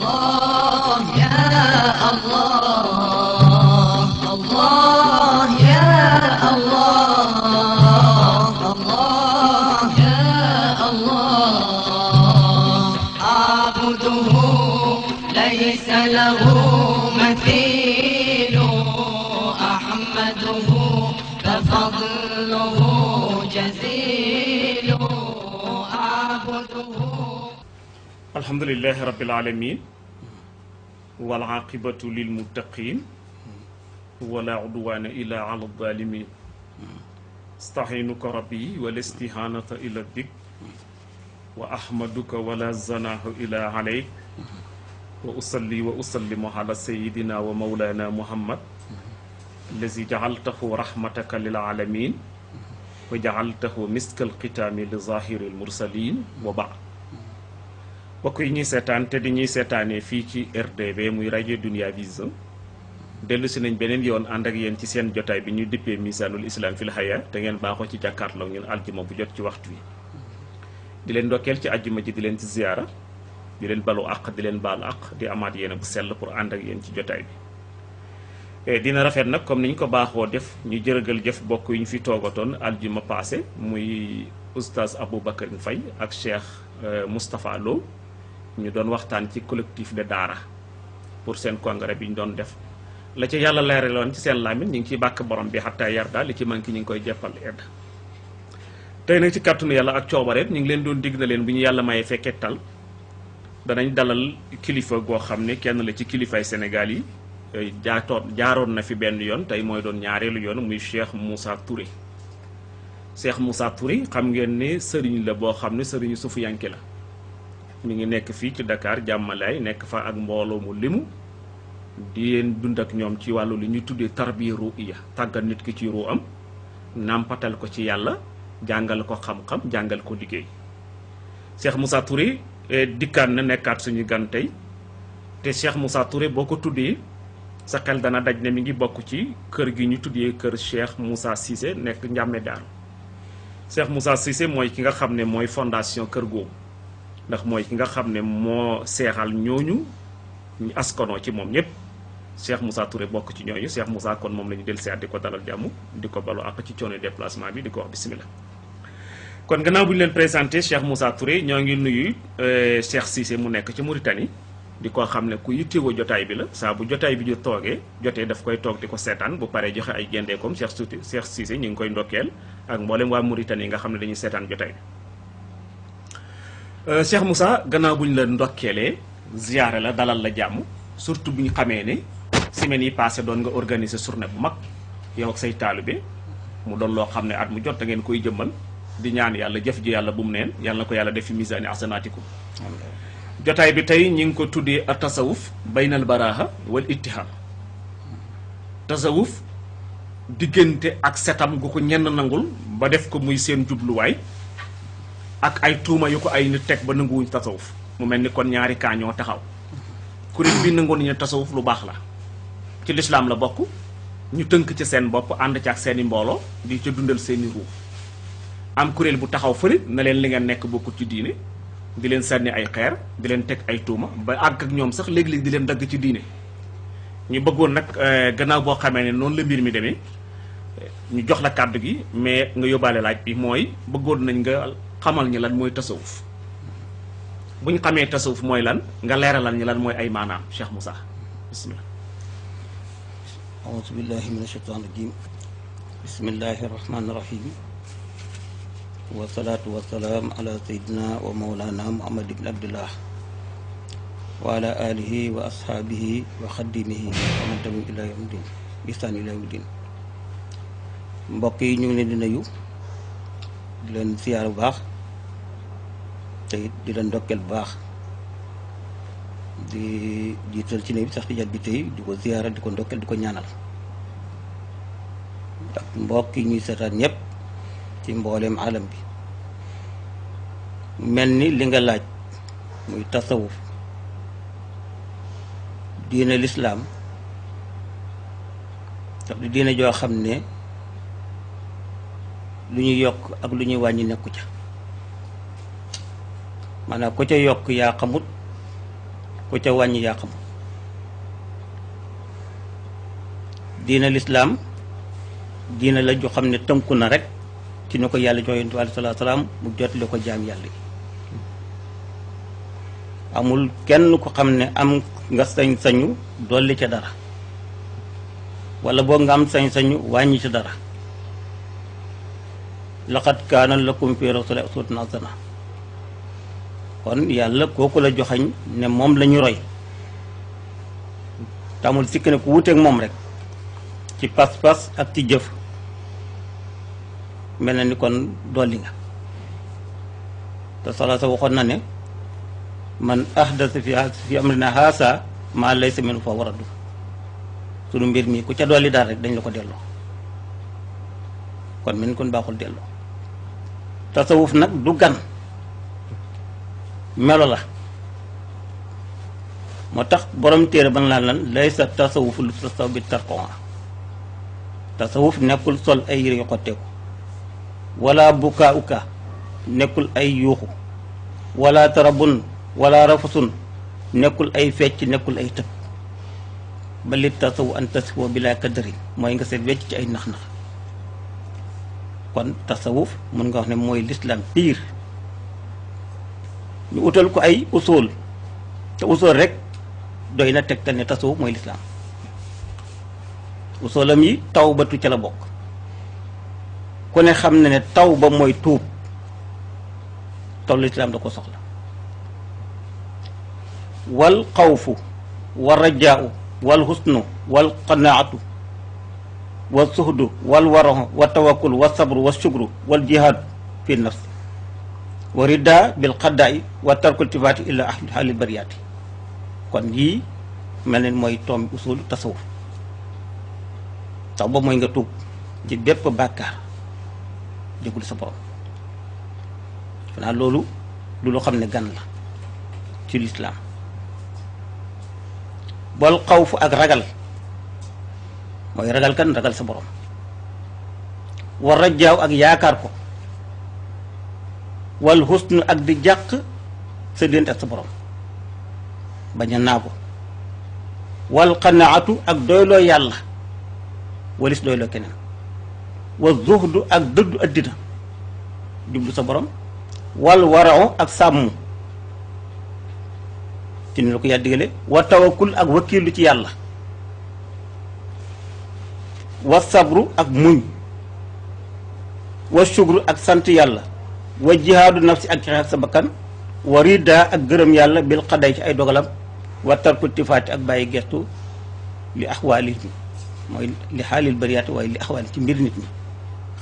الله يا الله الله يا الله الله يا الله أعبده ليس له مثيل أحمده ففضله جزيل أعبده. الحمد لله رب العالمين والعاقبة للمتقين ولا عدوان إلا على الظالمين استعينك ربي والاستهانة إلى الذكر وأحمدك ولا زناه إلا عليك وأصلي وأسلم على سيدنا ومولانا محمد الذي جعلته رحمتك للعالمين وجعلته مسك الختام لظاهر المرسلين وبعد. mbokk yi ñuy seetaan te di ñuy seetaanee fii ci RDV muy rajo Dunia Vision dellu si nañ beneen yoon ànd ak yéen ci seen jotaay bi ñuy dippee misaanul islam fil haya te ngeen baaxoo ci jàkkaarloo ngeen aljuma bu jot ci waxtu wi di leen ndokkeel ci àjjuma ji di leen ci ziyaara di leen balu àq di leen baal àq di amaat yéen bu sell pour ànd ak yéen ci jotaay bi dina rafet nag comme ni ñu ko baaxoo def ñu jërëgal jëf bokk yi ñu fi toogatoon aljuma passé muy oustaz Aboubacar Faye ak Cheikh Moustapha Lo ñu doon waxtaan ci collectif de daara pour seen congrès bi ñu doon def la ci yàlla leeraloon ci seen làmmiñ ñu ngi ciy bàkk borom bi xataa yarda li ci manqué ñu ngi koy jeppal edd tey nag ci kàttanu yàlla ak coobareet ñu ngi leen doon digg na leen bu ñu yàlla mayee fekkee tal danañ dalal kilifa goo xam ne kenn la ci kilifaay Sénégal yi jaaroon na fi benn yoon tey mooy doon ñaareelu yoon muy Cheikh Moussa Touré. Cheikh Moussa Touré xam ngeen ne sëriñ la boo xam ne sëriñu sufiyanke la mi ngi nekk fii ci Dakar jàmmalaay nekk fa ak mbooloo mu limu di leen dund ak ñoom ci wàllu li ñuy tuddee tarbiya ruuya tàggat nit ki ci ruu am nàmpatal ko ci yàlla jàngal ko xam-xam jàngal ko liggéey. Cheikh Moussa Touré dikkaan na nekkaat suñu gan tey te Cheikh Moussa Touré boo ko tuddee sa xel dana daj ne mi ngi bokk ci kër gi ñu tuddee kër Cheikh Moussa Cissé nekk Njàmme Daaru. Cheikh Moussa Cissé mooy ki nga xam ne mooy fondation kër googu ndax mooy ki nga xam ne moo seexal ñooñu ñu askanoo ci moom ñëpp Cheikh Moussa Touré bokk ci ñooñu Cheikh Moussa kon moom la ñu del seet di ko dalal jàmm di ko balu ak ci coono déplacement bi di ko wax bismillah. kon gannaaw bu ñu leen présenté Cheikh Moussa Touré ñoo ngi nuyu Cheikh Cissé mu nekk ci Mauritanie di ko xam ne ku yittewoo jotaay bi la saa bu jotaay bi ñu toogee jotee daf koy toog di ko seetaan bu paree joxe ay géndeekom Cheikh Cissé ñu ngi koy ndokkeel ak mboolem waa Mauritanie yi nga xam ne dañuy seetaan jotaay bi. Cheikh Moussa gannaaw bu ñu la ndokkeelee ziyaare la dalal la jàmm surtout bu ñu xamee ne semaines yi passé doon nga organiser journée bu mag yow ak say taalibe mu doon loo xam ne at mu jot da ngeen koy jëmmal di ñaan yàlla jëf ji yàlla bu mu neen yàlla na ko yàlla def fi misaani asanaatikum. jotaay bi tey ñi ngi ko tuddee a tasawuf baynal baraaha wal ittihaam tasawuf diggante ak setam gu ko ñenn nangul ba def ko muy seen jubluwaay ak ay tuuma yu ko ay nit teg ba nanguwuñ tasawuf mu mel ni kon ñaari kaa ñoo taxaw kuréel bi nangoon ñu ne tasawuf lu baax la ci lislaam la bokk ñu tënk ci seen bopp ànd ci ak seeni mbooloo di ca dundal seeni ruux am kuréel bu taxaw fële na leen li ngeen nekk bokkul ci diine di leen sànni ay xeer di leen teg ay tuuma ba àgg ak ñoom sax léegi-léegi di leen dagg ci diine ñu bëggoon nag gannaaw boo xamee ne noonu la mbir mi demee ñu jox la kàddu gi mais nga yóbbaale laaj bi mooy bëggoon nañ nga xamal ñi lan mooy tasawuf bu ñu xamee tasawuf mooy lan nga leeralal ñi lan mooy ay maanaam Cheikh Moussa bismillah. auzu billahi min ashaytaan rajim bismillahi rahmaani rahim wasalaatu wasalaam ala sayyidina wa mawlana muhammad ibn abdillah wa ala alihi wa ashaabihi wa xaddimihi wa man tabi'ahum ila yawmi din bisaan ila yawmi din. mbokk yi ñu ngi leen di nuyu di leen siyaar bu baax te di leen ndokkeel bu baax di jiital ci ne bi sax tijat bi tey di ko siyaara di ko ndokkeel di ko ñaanal ak mbokk yi ñuy seetaan ñëpp ci mbooleem alam bi. mel ni li nga laaj muy tasawuf diine lislaam daf di diine joo xam ne lu ñuy yokk ak lu ñuy wàññi nekku ca maanaam ko ca yokk yaa xamut ku ca wàññi yaa xam. diina lislaam diina la ju xam ne tënku na rek ci ni ko yàlla jox yonent bi alayhi salaatu salaam mu jotale ko jaam yàlla yi. amul kenn ko xam ne am nga sañ-sañu dolli ca dara wala boo nga am sañ-sañu wàññi ca dara. laqad kaana lakum fi rasulillahi uswatun hasana kon yàlla kooku la joxañ ne moom la ñu roy tamul sikk ne ku wuteeg moom rek ci pas-pas ak ci jëf mel na ni kon dolli nga te sala sa waxoon na ne man ahdasa fi amrina haasa maa laysa minhu fa waradu sunu mbir mi ku ca dolli daal rek dañ la ko delloo kon mel ni kon baaxul delloo tasawuf nag du gan melo la moo tax borom téere ban laa lan laysa tasawufu lu tasaw bi tarqoa tasawuf nekkul sol ay yére yu xotteeku wala bukaa uka nekkul ay yuuxu wala tarabun wala rafasun nekkul ay fecc nekkul ay tëb ba li tasawu an tasifoo bi laa kadari mooy nga seet wecc ci ay nax-nax kon tasawuf mën nga wax ne mooy l'islam pire ñu utal ko ay usul te usul rek doy na tegtal ne tasawuf mooy l'islam usulam yi tawbatu ca la bokk ku ne xam ne ne tawba mooy tuub taw l'islam da ko soxla wal xawfu wal rajaau wal husnu wal qanaatu wal suhdu wal warahu wa tawakkul wa sabru wa shukru wal jihaadu fi nafs wa ridda bil xaddaay wa tarkul tifaati illa ahli bariyaati kon yii mel ne mooy toom usul tasawuf taw ba mooy nga tuub ci bépp bàkkaar jégul sa borom xanaa loolu du loo xam ne gan la ci lislaam bol xawfu ak ragal mooy ragal kan ragal sa borom war rajaaw ak yaakaar ko wal husnu ak di jàq sa diggante ak sa borom bañ a naagu wal qanaatu ak doyloo yàlla walis doyloo keneen wa zuhdu ak dëddu addina jublu sa borom wal warao ak sàmm ci ni la ko yàlla digale wa tawakkul ak wakkiilu ci yàlla wa sabru ak muñ wa shukru ak sant yàlla wa jihaadu nafsi ak xeex sa bakkan wa rida ak gërëm yàlla bil xaday ci ay dogalam wa tarku tifaati ak bàyyi gestu li axwaali mooy li xaalil bariyaati waaye li axwaali ci mbir nit ñi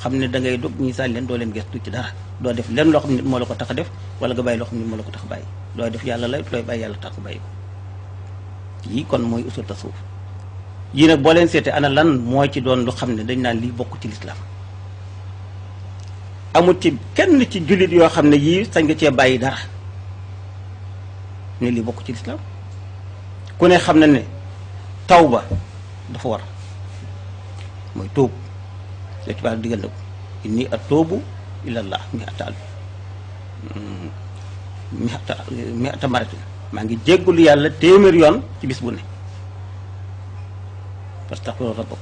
xam ne da ngay dog ñi sànni leen doo leen gestu ci dara doo def lenn loo xam ne nit moo la ko tax a def wala nga bàyyi loo xam ne nit moo la ko tax a bàyyi looy def yàlla la looy bàyyi yàlla tax ko bàyyi ko yii kon mooy usul tasawuf yii nag boo leen seetee ana lan moo ci doon lu xam ne dañ naan lii bokk ci lislaam amul ci kenn ci jullit yoo xam ne yii sañ nga cee bàyyi dara ne lii bokk ci lislaam ku ne xam na ne tawba dafa war mooy tuub la ci baax digal na ko inni atuubu ilallah mi'ata maratin maa ngi jéggulu yàlla téeméer yoon ci bis bu ne fastaghfiru rabbakum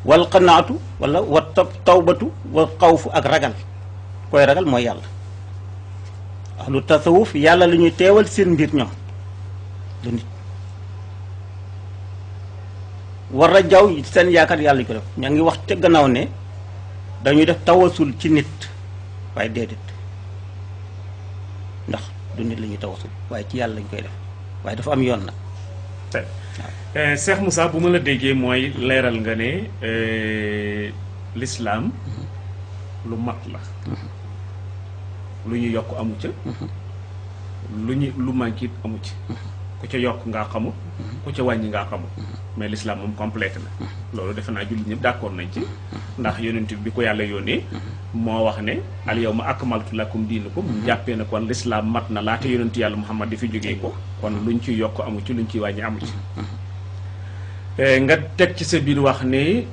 wal qanaatu wala wa tawbatu wal xawfu ak ragal koy ragal mooy yàlla ahlu tasawuf yàlla la ñuy teewal seen mbir ñoom du nit war a jaw seen yaakaar yàlla ñu ko def ña ngi wax ca gannaaw ne dañuy def tawasul ci nit waaye déedéet ndax du nit la ñuy tawasul waaye ci yàlla lañ koy def waaye dafa am yoon nag. Cheikh Moussa bu ma la déggee mooy leeral nga ne l'islam lu mat la lu ñu yokk amu ca lu manqué amu ci ku ca yokk ngaa xamul ku ca wàññi ngaa xamul mais l'islam moom complète na loolu defe naa jullit ñëpp d'accord nañ ci ndax yonent bi ko yàlla yónnee moo wax ne al yawma akmaltu lakum diinakum jàppee na kon l'islam mat na laata yonent yàlla Muhammad di fi jógee ko kon luñ ci yokk amu ci luñ ciy wàññi amu ci nga teg ci sa biir wax ne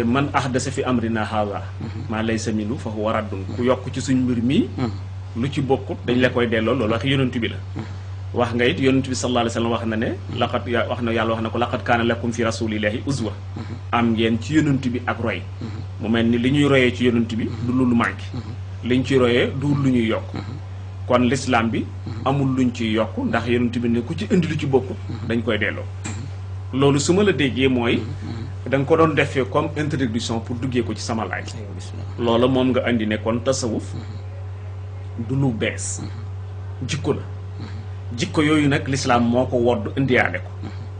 man ahdasa fi amrina haza maa laysa minhu fa huwa raddun ku yokk ci suñ mbir mi lu ci bokkut dañ la koy delloo loolu wax yonent bi la wax nga it yonent bi sallallahu alayhi wa sallam wax na ne laqad wax na yàlla wax na ko laqad kaana lakum fi rasulillahi uswa am ngeen ci yonent bi ak roy mu mel ni li ñuy royee ci yonent bi du lu manqué liñ ci royee du lu ñuy yokk kon l'islam bi amul luñ ciy yokk ndax yonent bi ne ku ci indi lu ci bokkut dañ koy delloo loolu su ma la déggee mooy da nga ko doon defee comme introduction pour duggee ko ci sama laaj loola moom nga andi ne kon tasawuf du lu bees jikko la jikko yooyu nag l'islam moo ko wodd indiyaale ko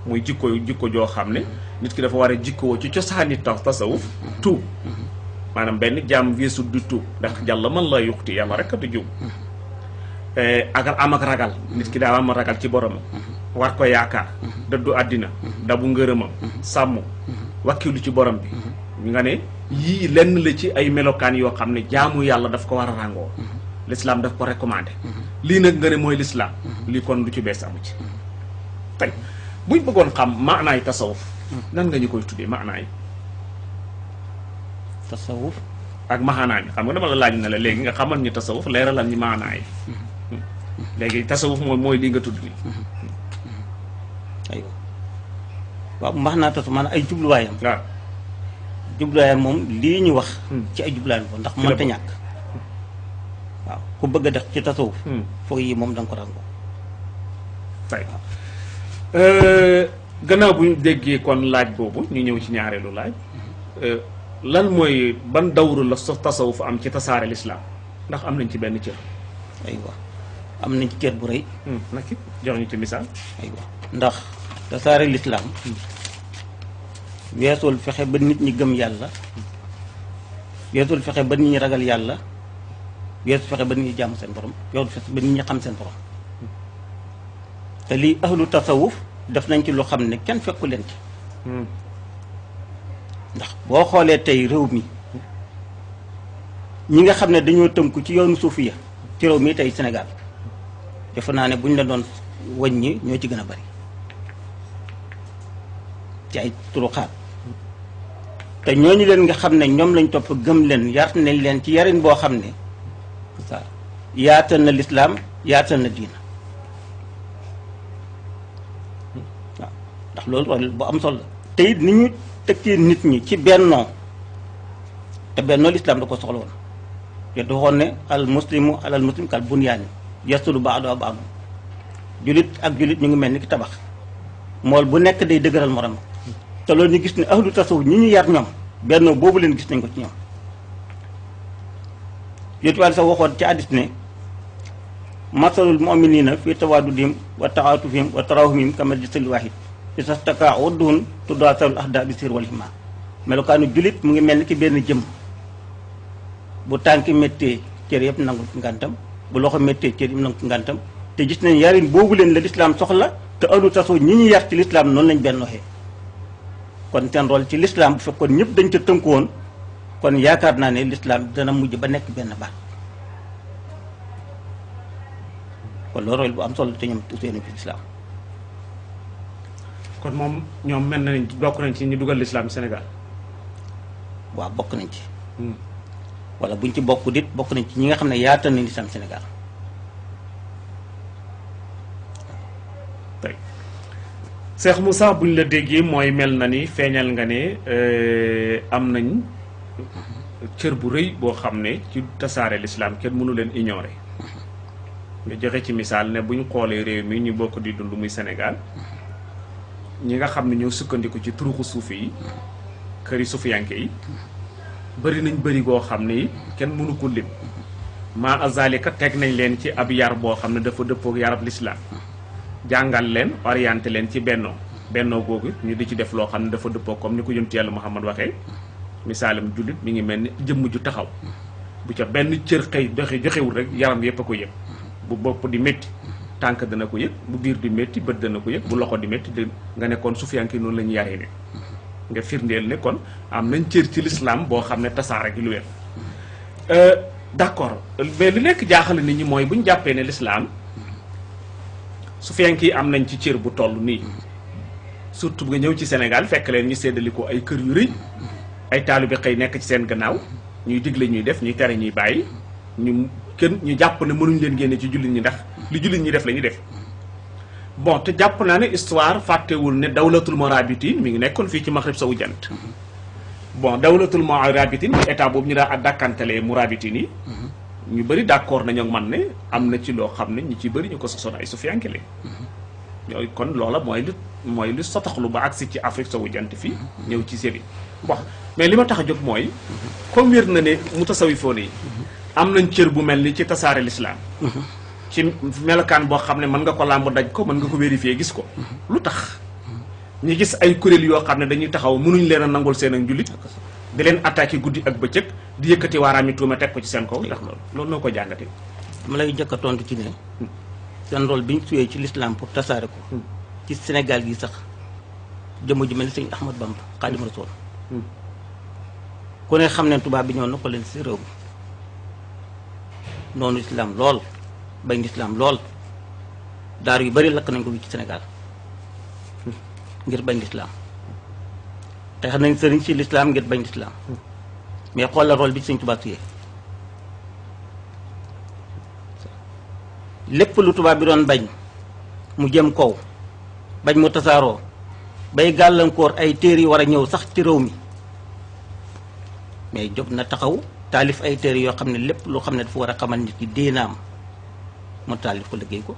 muy jikko joo xam ne nit ki dafa war a jikkoo ci cosaani tasawuf tuub maanaam benn jaam weesul du tuub ndax jàlla man la yuxti yàlla rek a du juum ak am ak ragal nit ki daa am ragal ci boromam war ko yaakaar dëddu àddina dabu ngërëmam sàmm wakkilu ci borom bi nga ne yii lenn la ci ay melokaan yoo xam ne jaamu yàlla daf ko war a ràngoo l'islam daf ko recommandé lii nag nga ne mooy l'islam lii kon lu ci bees amu ci tey buñ bëggoon xam maanaay tasawuf nan nga ñu koy tuddee maanaay tasawuf ak maanaa yi xam nga dama la laaj na la léegi nga xamal ñu tasawuf leeralal ñi maanaay léegi tasawuf mooy lii nga tudd nii aywa waaw max naa tasawuf maanaam ay jubluwaayam waaw jubluwaayam moom lii ñu wax ci ay jubluwaayam ko ndax mënta ñàkk waaw ku bëgg a def ci tasawuf foog yi moom da nga ko ràngoo tey gannaaw bu ñu déggee kon laaj boobu ñu ñëw ci ñaareelu laaj lan mooy ban dawru la tasawuf am ci tasaare lislaam ndax am nañ ci benn cër aywa am nañ ci cër bu rëy nag it jox ñu ci misaal aywa ndax tasaare lislaam weesul fexe ba nit ñi gëm yàlla weesul fexe ba nit ñi ragal yàlla weesul fexe ba nit ñi jàmm seen borom weesul fexe ba nit ñi xam seen borom te lii ahlu tasawuf def nañ ci loo xam ne kenn fekku leen ci ndax boo xoolee tey réew mi ñi nga xam ne dañoo tënku ci yoonu suufiya ci réew mi tey Sénégal defe naa ne bu ñu la doon wàññi ñoo ci gën a bari ci ay turuxaat te ñooñu leen nga xam ne ñoom lañ topp gëm leen yar nañ leen ci yarin boo xam ne ça yaatal na lislaam yaatal na diina waaw ndax loolu bu am solo te it ni ñu tëkkee nit ñi ci bennoo te bennoo lislaam da ko soxla woon te waxoon ne al muslimu alal muslim kal bunyaani yasulu ba'duhu ba'dan julit ak julit ñu ngi mel ni ki tabax mool bu nekk day dëgëral morom te loolu ñu gis ne ahlu tasawuf ñi ñu yar ñoom bennoo boobu leen gis nañ ko ci ñoom yooyu wàllu sax waxoon ci hadiis ne masalul mu'minina fi tawaddudihim wa ta'atufihim wa tarahumihim kama jasadil wahid isa staka udduhun tudaatul ahda bi sir wal hima melokaanu julit mu ngi mel ni ki benn jëm bu tànki méttee cër yëpp nangu ngantam bu loxo méttee cër yëpp nangu ngantam te gis nañ yarin boobu leen la lislaam soxla te ahlu tasawuf ñi ñu yar ci lislaam noonu lañ bennoxee kon seen rôle ci lislaam bu fekkoon ñëpp dañ ca tënku woon kon yaakaar naa ne lislaam dana mujj ba nekk benn baat kon loolu rôle bu am solo te ñoom seen fi lislaam kon moom ñoom mel nañ bokk nañ ci ñu dugal lislaam Sénégal waaw bokk nañ ci wala buñ ci bokk dit bokk nañ ci ñi nga xam ne yaatal nañ lislaam Sénégal tey Cheikh Moussa buñ la déggee mooy mel na ni feeñal nga ne am nañ cër bu rëy boo xam ne ci tasaare lislaam kenn mënu leen ignorer nga joxe ci misaal ne buñ xoolee réew mi ñu bokk di dund muy Sénégal ñi nga xam ne ñoo sukkandiku ci turuxu suufi yi këri suufiyanke yi bëri nañ bëri goo xam ne kenn mënu ko lim maa azalika teg nañ leen ci ab yar boo xam ne dafa dëppook yarab lislaam jàngal leen orienté leen ci bennoo googu ñu di ci def loo xam ne dafa dëppoo comme ni ko yonent Yàlla Muhammad waxee misaalam jullit mi ngi mel ni jëmm ju taxaw bu ca benn cër xëy joxewul rek yaram yépp a ko yëg bu bopp di métti tànk dana ko yëg bu biir di métti bët dana ko yëg bu loxo di métti nga ne kon sufiyanke noonu la ñu yaree ne nga firndeel ne kon am nañ cër ci lislaam boo xam ne tasaare gi lu wér d'accord mais li nekk jaaxale nit ñi mooy bu ñu jàppee ne lislaam sufiyanke yi am nañ ci cër bu toll nii surtout nga ñëw ci Sénégal fekk leen ñu séddali ko ay kër yu rëy ay taalibe xëy nekk ci seen gannaaw ñuy digle ñuy def ñuy tere ñuy bàyyi ñu jàpp ne mënuñ leen génne ci jullit ñi ndax li jullit ñi def la ñuy def bon te jàpp naa ne histoire fàttewul ne dawlatul morabitin mi ngi nekkoon fii ci Maghrib sowu jant bon dawlatul morabitin état boobu ñu daa dàkkantalee morabitin yi ñu bëri d'accord nañu ak man ne am na ci loo xam ne ñi ci bëri ñu ko sosoon ay sufiyankele yooyu kon loola mooy lu sotaxlu ba agsi ci Afrique sowu jant fii ñëw ci Syrie bon mais li ma tax a jóg mooy comme wér na ne mutasawifoon yi am nañ cër bu mel ni ci tasaare l'islam ci melokaan boo xam ne mën nga ko làmb daj ko mën nga ko vérifier gis ko lu tax ñi gis ay kuréel yoo xam ne dañuy taxaw mënuñ leen a nangul seen ak njullit di leen attaqué guddi ak bëccëg di yëkkati waaraami tuuma teg ko ci seen kaw ndax loolu noo ko jàngatee. dama lay jëkk a tontu ci ne seen rôle bi ñu suyee ci l'islam pour tasaare ko ci Sénégal gi sax jëmm ju mel ni sëñ Ahmad Bamba Xaadimu Rasuul ku ne xam ne tubaab bi ñoo na ko leen si réew mi noonu islam lool bañ lislaam lool daar yu bari lakk nañ ko bi ci Sénégal ngir bañ lislaam te xam nañ sëriñ si lislaam ngir bañ lislaam mais xoolal rôle bi Sëñ Tuubaa suyee lépp lu tubaab bi doon bañ mu jëm kaw bañ mu tasaaroo bay gàllankoor ay téere yi war a ñëw sax ci réew mi mais jóg na taxaw taalif ay téere yoo xam ne lépp loo xam ne dafa war a xamal nit ki diinaam mu taalif ko liggéey ko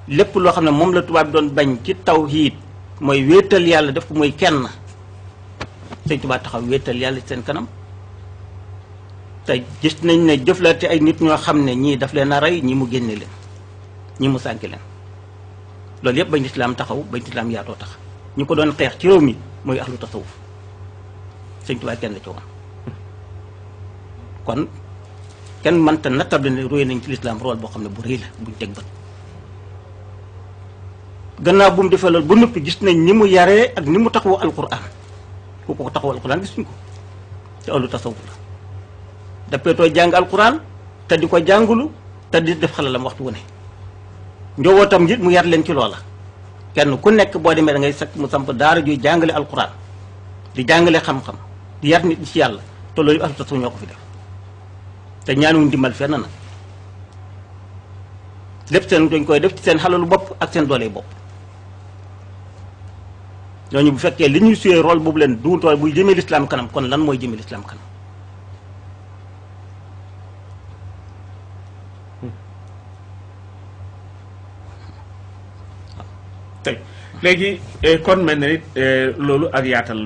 lépp loo xam ne moom la tubaab bi doon bañ ci tawhiid mooy wéetal yàlla def ko mooy kenn Sëñ Tuubaa taxaw wéetal yàlla ci seen kanam te gis nañ ne jëflante ay nit ñoo xam ne ñii daf leen a rey ñii mu génne leen ñii mu sànki leen loolu yëpp bañ lislaam taxaw bañ lislaam yaatoo tax ñi ko doon xeex ci réew mi mooy ahlu tasawuf Sëñ Tuubaa kenn la ci woon kon kenn mënta nattable ne roy nañ ci lislaam rôle boo xam ne bu rëy la buñ teg bët gannaaw bu mu defee loolu ba noppi gis nañ ni mu yaree ak ni mu taxawoo alquran ku ko taxawoo alquran gis ñu ko te ahlu tasawuf la dappeetoo jàng alquran te di ko jàngulu te di def xalalam waxtu wu ne njobootam it mu yar leen ci loola kenn ku nekk boo demee da ngay sakk mu samp daara juy jàngale alquran di jàngale xam-xam di yar nit ñi ci yàlla te loolu ahlu tasawuf ñoo ko fi def te ñaanuñ dimbal fenn nag lépp seen dañ koy def ci seen xalalu bopp ak seen doole bopp ñooñu bu fekkee li ñuy suyee rôle boobu leen duutoo buy jëmee lislaam kanam kon lan mooy jëmee lislaam kanam tey léegi kon mel na nit loolu ak yaatal